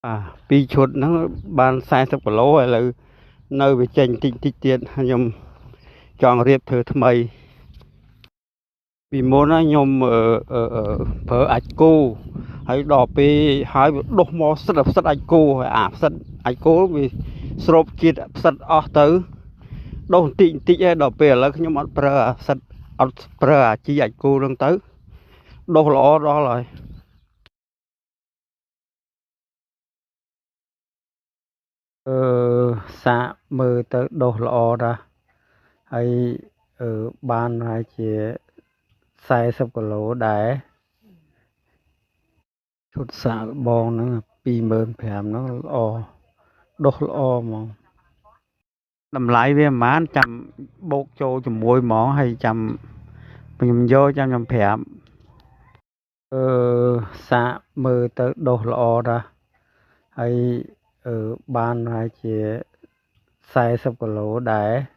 អាពីរឈុតហ្នឹងបាន40គីឡូឥឡូវនៅវាចេញតិចតិចទៀតខ្ញុំចង់រៀបធ្វើថ្មីពីមុនណាខ្ញុំប្រើអាចគោហើយដល់ពេលហើយវាដុះមកស្ិតផ្សិតអាចគោហើយអាផ្សិតអាចគោវាស្រូបជាតិផ្សិតអស់ទៅដុះបន្តិចបន្តិចហើយដល់ពេលឥឡូវខ្ញុំអត់ប្រើអាផ្សិតអត់ប្រើអាជីអាចគោហ្នឹងទៅដុះល្អដល់ហើយអឺសាកមើលទៅដុះល្អដែរហើយបានហើយជា40គីឡូដែរឈុតសាកល្បងហ្នឹង25000ហ្នឹងល្អដុះល្អហ្មងតម្លៃវាប្រហែលចាំបូកចូលជាមួយហ្មងហើយចាំខ្ញុំយកចាំខ្ញុំប្រាប់អឺសាកមើលទៅដុះល្អដែរហើយបានហើយជា40គីឡូដែរ។